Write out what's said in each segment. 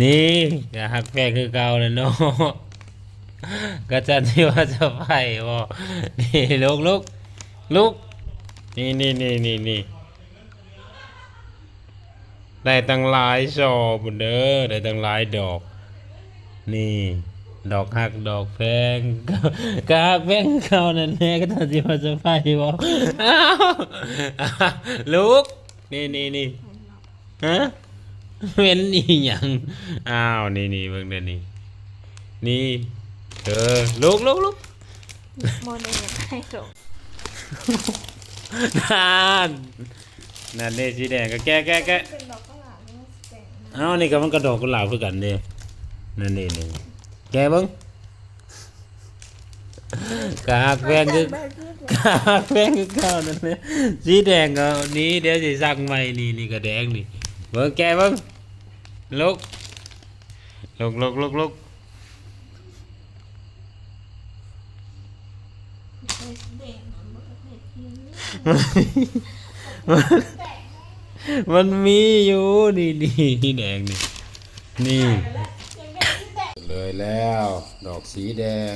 ນີ້ ກະຮັກແພງຄືເກົ່າແຫຼະເນາະ ກະຈັນຊິວ່າສະໄພບໍ່ ນີ້ ລຸກ ລຸກ ລຸກ ນີ້ ນີ້ ນີ້ ນີ້ ໄດ້ຕັ້ງຫຼາຍຊໍພຸ້ນເດີ ໄດ້ຕັ້ງຫຼາຍດອກ ນີ້ ດອກຮັກດອກແພງ ກະຮັກແພງຄືເກົ່ານັ້ນແຫຼະ ກະຈັນຊິວ່າສະໄພບໍ່ ອ້າວ ລຸກ ນີ້ ນີ້ ນີ້ ຮະ ແມ່ນອີ່ຫຍັງ? ອ້າວ ນີ້ໆ ເບິ່ງເດີນີ້ ນີ້ ເອີ ລຸກ ລຸກ ລຸກ ບໍ່ໄດ້ຢາກໃຫ້ດອກ ນັ້ນ ນັ້ນເດ້ ສີແດງ ກະແກະ ແກະ ແກະ ເປັນດອກກຸຫຼາບ ມັນຊິແຕກ ອ້າວ ນີ້ກະມັນກະດອກກຸຫຼາບຄືກັນເດ້ ນັ້ນເດ້ ນີ້ ແກະເບິ່ງ. ກະຮັກແພງຄື ກະຮັກແພງຄືເກົ່ານັ້ນແຫຼະ ສີແດງກະນີ້ ດຽວຊິສັ່ງໃໝ່ ນີ້ ນີ້ກະແດງນີ້ ເບິ່ງ ແກະເບິ່ງ ລຸກ ລຸກ ລຸກ ລຸກ ລຸກ ມັນມີຢູ່ ນີ້ ນີ້ ສີແດງນີ້ ນີ້ ເລີຍແລ້ວ ດອກສີແດງ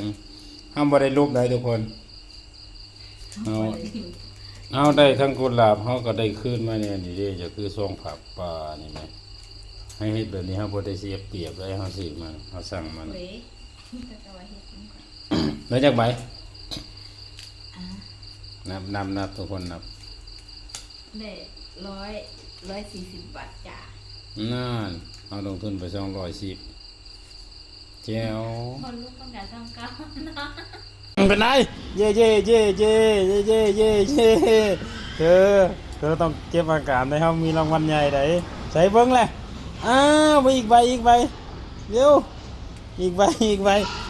ເຮົາບໍ່ໄດ້ຫຼຸບໃດທຸກຄົນ ເຮົາ ເຮົາໄດ້ທັງກຸຫຼາບ ເຮົາກະໄດ້ຄືນມາແນ່ນີ້ເດ້ ກະຄືຊອງຜ້າປ່ານີ້ແມະ ໃຫ້ເຮັດແບບນີ້ ເຮົາບໍ່ໄດ້ເສຍປຽບໃດ ເຮົາຊື້ມາ ເຮົາສັ່ງມາ ເອີຍ ແລ້ວຈັກໃບ? ອ່າ ນັບ ນັບ ນັບ ທຸກຄົນນັບ ໄດ້ຮ້ອຍ ຮ້ອຍສີ່ສິບບາດຈ້າ ນັ້ນ ເຮົາລົງທຶນໄປສອງຮ້ອຍສິບ ແຈວ ຄົນລຸກມັນກະສ່ຳເກົ່າເນາະ ເປັນໃດ? ເຢ້ ເຢ້ ເຢ້ ເຢ້ ເອີ ເທີຕ້ອງເກັບອາການໃດ ເຮົາມີລາງວັນໃຫຍ່ໃດ ໃສເບິ່ງແຫຼະ ອ້າວ ໄປອີກໃບ ອີກໃບ ເລັວ ອີກໃບ ອີກໃບ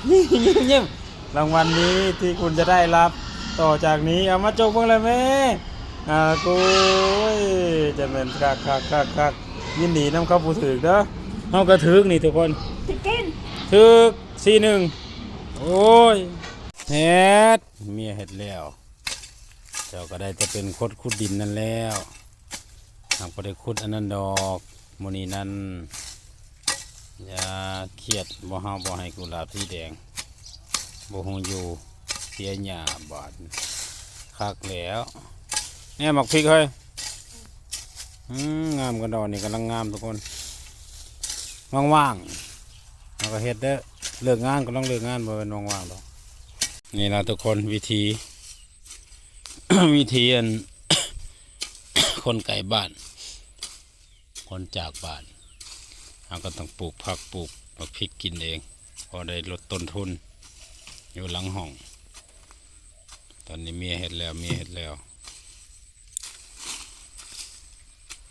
ຍິ້ມ ຍິ້ມ ລາງວັນນີ້ທີ່ຄຸນຈະໄດ້ຮັບຕໍ່ຈາກນີ້ ເອົາມາຈົກເບິ່ງແຫຼະແມ່ ອາ ໂກຍ ຈະແມ່ນຄັກໆໆໆ ຍິນດີນຳເຂົາຜູ້ຖືກເດີ ເຮົາກະຖືກນີ້ທຸກຄົນ ຖືກ ສີ່ໜຶ່ງ ໂອ້ຍ ເຮັດ ເມຍເຮັດແລ້ວ ເຈົ້າກະໄດ້ແຕ່ເປັນຄົນຂຸດດິນນັ້ນແລ້ວ ຫາກບໍ່ໄດ້ຂຸດອັນນັ້ນດອກ ມື້ນີ້ນັ້ນ ຢ່າຄຽດ ບໍ່ ເຮົາບໍ່ໃຫ້ກຸຫຼາບສີແດງ ບໍ່ຮູ້ຢູ່ ເສຍຫຍ້າບາດ ຄັກແລ້ວ ແນ່ ໝາກພິກເຮີ້ຍ ອືມ ງາມກະດອກນີ້ ກຳລັງງາມທຸກຄົນ ວ່າງໆ ເຮົາກະເຮັດເດີ ເລີກງານກະຕ້ອງເລີກງານ ບໍ່ແມ່ນວ່າງໆດອກ ນີ້ລະທຸກຄົນ ວິຖີ ວິຖີອັນ ຄົນໄກບ້ານ ຄົນຈາກບ້ານ ເຮົາກະຕ້ອງປູກຜັກ ປູກໝາກພິກກິນເອງ ພໍໄດ້ລົດຕົ້ນທຶນ ຢູ່ຫຼັງຫ້ອງ ຕອນນີ້ເມຍເຮັດແລ້ວ ເມຍເຮັດແລ້ວ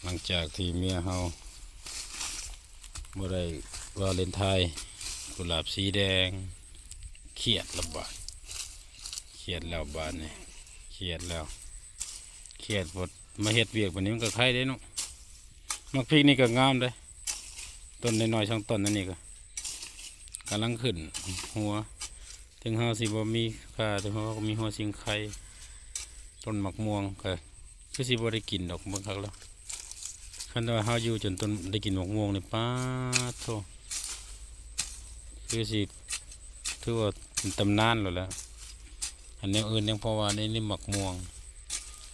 ຫຼັງຈາກທີ່ເມຍເຮົາບໍ່ໄດ້ວາເລັນທາຍ ກຸຫຼາບສີແດງ ຄຽດລະບາດ ຄຽດແລ້ວບາດນີ້ ຄຽດແລ້ວ ຄຽດ ມາເຮັດວຽກບາດນີ້ມັນກະໄຄເດ້ເນາະ ໝາກພິກນີ້ກະງາມເດ້ ຕົ້ນນ້ອຍໆ ສອງຕົ້ນອັນນີ້ກະກຳລັງຂຶ້ນຫົວ ເຖິງເຮົາຊິບໍ່ມີຄ່າ ແຕ່ເຮົາກະມີຫົວຊິງໄຄ ຕົ້ນໝາກມ່ວງກະຄືຊິບໍ່ໄດ້ກິນດອກ ເບິ່ງຄັກແລ້ວ ຄັນວ່າເຮົາຢູ່ຈົນຕົ້ນໄດ້ກິນໝາກມ່ວງນີ້ ປາດໂທ້ ຄືຊິຖືວ່າເປັນຕຳນານແລ້ວແຫຼະ ອັນແນວອື່ນຍັງພໍວ່າ ນີ້ ນີ້ໝາກມ່ວງ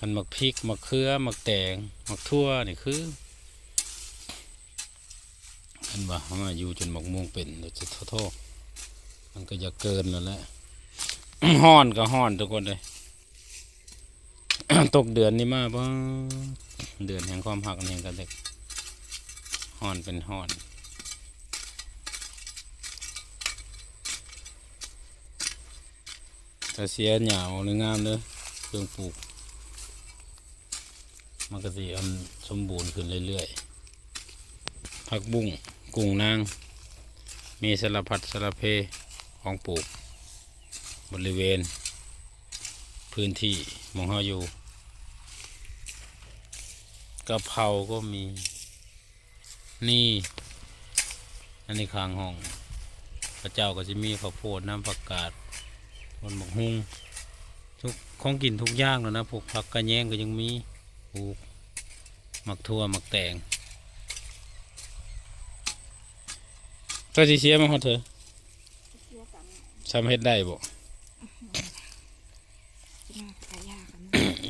ອັນໝາກພິກ ໝາກເຂືອ ໝາກແຕງ ໝາກຖົ່ວນີ້ຄື ອັນວ່າເຮົາມາຢູ່ຈົນໝາກມ່ວງເປັນ ໂທ້ ມັນກະຢາກເກີນແລ້ວແຫຼະ ຮ້ອນກະຮ້ອນທຸກຄົນເອີຍ ຕົກເດືອນນີ້ມາ ປາດ ເດືອນແຫ່ງຄວາມຮັກແຫ່ງກະເດັກ ຮ້ອນເປັນຮ້ອນ ກະເສຍຫຍ້າອອກນີ້ງາມເດີ ເຄື່ອງປູກ ມັນກະຊິອັນສົມບູນຂຶ້ນເລື້ອຍໆ ຜັກບຸ້ງ ກຸ້ງນາງ ມີສາລະພັດສາລະເພຂອງປູກ ບໍລິເວນພື້ນທີ່ໝ່ອງເຮົາຢູ່ ກະເພົາກະມີ ນີ້ ອັນນີ້ຂ້າງຫ້ອງ ເຂົາເຈົ້າກະຊິມີເຂົ້າໂພດນຳ ຜັກກາດ ຕົ້ນໝາກຫຸ່ງ ທຸກ ຂອງກິນທຸກຢ່າງແລ້ວນະ ພວກຜັກກະແຍງກະຍັງມີ ປູກ ໝາກຖົ່ວ ໝາກແຕງ ເຈົ້າຊິເສຍມາຮອດເທື່ອ ສ່ຳເຮັດໄດ້ບໍ່?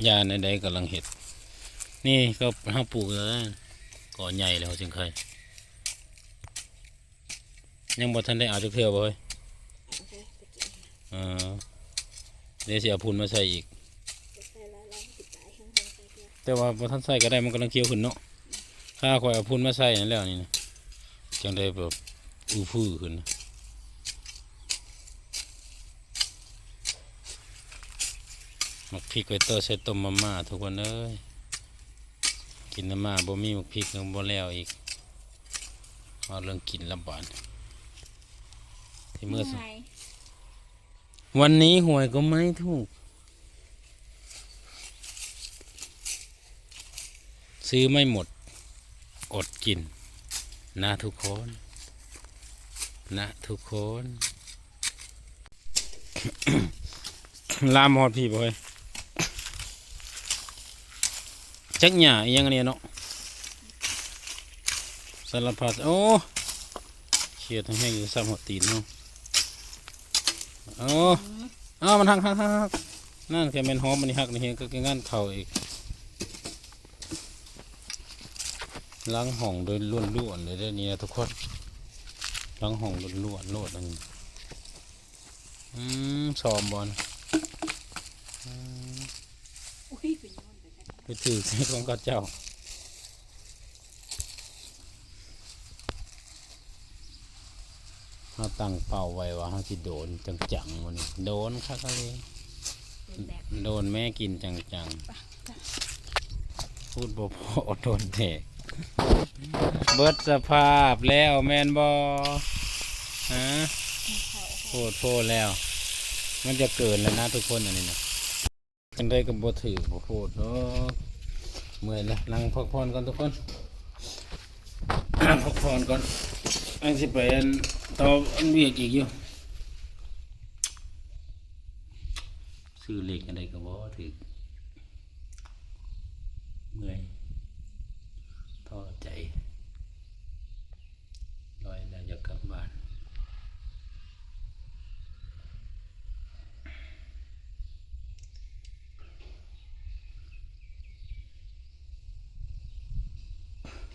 ຢາໃດໆກຳລັງເຮັດ ນີ້ກໍເຮົາປູກແລ້ວ ກໍໃຫຍ່ແລ້ວຈຶ່ງໄຄ ຍັງບໍ່ທັນໄດ້ເອົາຈັກເທື່ອບໍ່ເຮີ້ຍ? ເອີ ດຽວຊິເອົາຝຸ່ນມາໃສ່ອີກ ແຕ່ວ່າບໍ່ທັນໃສ່ກໍໄດ້ ມັນກຳລັງຂຽວຂຶ້ນເນາະ ຖ້າຂ້ອຍເອົາຝຸ່ນມາໃສ່ນັ້ນແລ້ວນີ້ນະ ຈັ່ງໄດ້ແບບອື້ຟືຂຶ້ນ ໝາກພິກໄວ້ຕໍ່ໃສ່ຕົ້ມມາມ່າ ທຸກຄົນເອີຍ ກິນມາມ່າບໍ່ມີໝາກພິກຍັງບໍ່ແລ້ວອີກ ເວົ້າເລື່ອງກິນລະບາດ ທີ່ເມື່ອ ຫວຍ ວັນນີ້ຫວຍກໍໄມ່ຖືກ ຊື້ໄມ່ໝົດ ອົດກິນນະທຸກຄົນ ນະທຸກຄົນ ລາມມາຮອດພີ້ບໍ່ເຮີ້ຍ? ຈັກຫຍ້າອີ່ຫຍັງອັນນີ້ເນາະ ສາລະພັດ ໂອ້ ຂຽດແຮງໆຢູ່ ຊ້ຳຮອດຕີນເຮົາ ໂອ້ ອ້າວ ມັນຫັກໆໆ ນັ້ນ ແຄ່ແມ່ນຫອມ ອັນນີ້ຫັກນີ້ ເຮັດກໍງານເຂົ້າອີກ ຫຼັງຫ້ອງໂດຍລ້ວນໆເລີຍເດ້ນີ້ນະທຸກຄົນ ຫຼັງຫ້ອງລ້ວນໆໂລດອັນນີ້ ອືມ ຊອມບໍ່ນະ ອືມ ອຸ້ຍ ໄປຖືກໃສ່ຂອງເຂົາເຈົ້າ ເຮົາຕັ້ງເປົ້າໄວ້ວ່າເຮົາຊິໂດນຈັງໆມື້ນີ້ ໂດນຄັກອີ່ຫຼີ ໂດນແມ້ກິນຈັງໆ ພຸດບໍ່ພໍ ໂດນແທ້ ເບິດສະພາບແລ້ວແມ່ນບໍ່? ຮະ ໂພດໂພແລ້ວ ມັນຈະເກີນແລ້ວນະທຸກຄົນ ອັນນີ້ນະ ຈັ່ງໃດກໍບໍ່ຖືກ ບໍ່ໂພດດອກ ເມື່ອຍແລ້ວ ນັ່ງພັກຜ່ອນກ່ອນທຸກຄົນ ພັກຜ່ອນກ່ອນ ຍັງຊິໄປອັນ ຕໍ່ອັນວຽກອີກຢູ່ ຊື້ເລກຈັ່ງໃດກໍບໍ່ຖືກ ເມື່ອຍ ທໍ້ໃຈ ລອຍແລ້ວຢາກກັບບ້ານ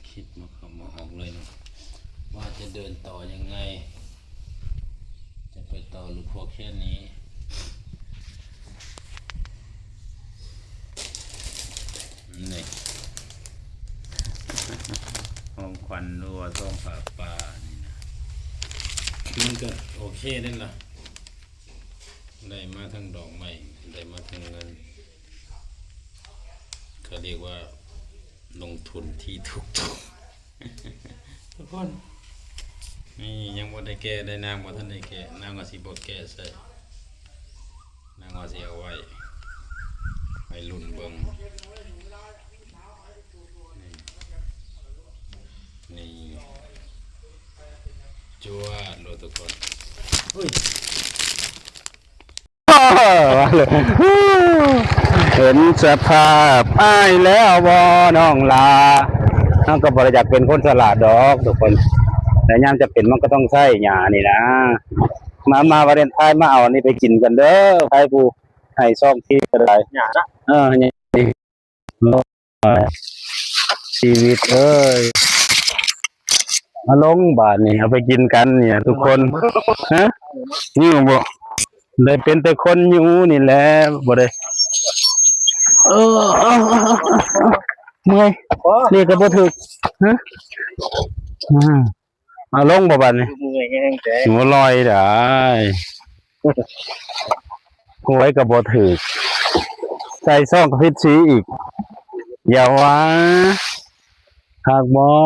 ຄິດບໍ່ເຂົ້າບໍ່ອອກເລີຍເນາະ ວ່າຈະເດີນຕໍ່ຍັງໄງ ຈະໄປຕໍ່ຫຼືພໍແຄ່ນີ້? ນີ້ ຂອງຂວັນ ຫຼືວ່າຊອງຜ້າປ່ານີ້ນະ ມັນກໍໂອເຄເດ້ລະ ໄດ້ມາທັງດອກໄມ້ ໄດ້ມາທັງເງິນ ເຂົາຮຽກວ່າລົງທຶນທີ່ຖືກຕ້ອງ ທຸກຄົນ ນີ້ຍັງບໍ່ໄດ້ແກະເດ້ ນາງບໍ່ທັນໄດ້ແກະ ນາງວ່າຊິບໍ່ແກະໃສ່ ນາງວ່າຊິເອົາໄວ້ ໃຫ້ລຸ້ນເບິ່ງ ນີ້ ນີ້ ຈວດໂລດທຸກຄົນ ອຸ້ຍ ເຫັນສະພາບອ້າຍແລ້ວບໍ່ນ້ອງຫຼ້າ? ເຮົາກໍບໍ່ໄດ້ຢາກເປັນຄົນສະຫຼາດດອກທຸກຄົນ ແຕ່ຍາມຈຳເປັນມັນກໍຕ້ອງໃຊ້ຫຍ້ານີ້ນະ ມາ ມາວາເລນທາຍ ມາເອົາອັນນີ້ໄປກິນກັນເດີ ໃຜຜູ້ໃຫ້ຊອງທີ່ກໍໄດ້ ຫຍ້ານະ ເອີ ນີ້ ໂອ້ຍ ຊີວິດເອີຍ ມາລົງບາດນີ້ ເອົາໄປກິນກັນນີ້ທຸກຄົນ ຮະ ຫິວບໍ່? ໄດ້ເປັນແຕ່ຄົນຫິວນີ້ແຫຼະ ບໍ່ໄດ້ ເອີ ເມື່ອຍ ເລກກໍບໍ່ຖືກ ຮະ ອືມ ເອົາລົງບໍ່ບາດນີ້? ເມື່ອຍແຮງແທ້ ບໍ່ລອຍດາຍ ຫວຍກໍບໍ່ຖືກ ໃສ່ຊອງກໍຜິດສີອີກ ຢ່າວ່າ ຄັກບໍ່?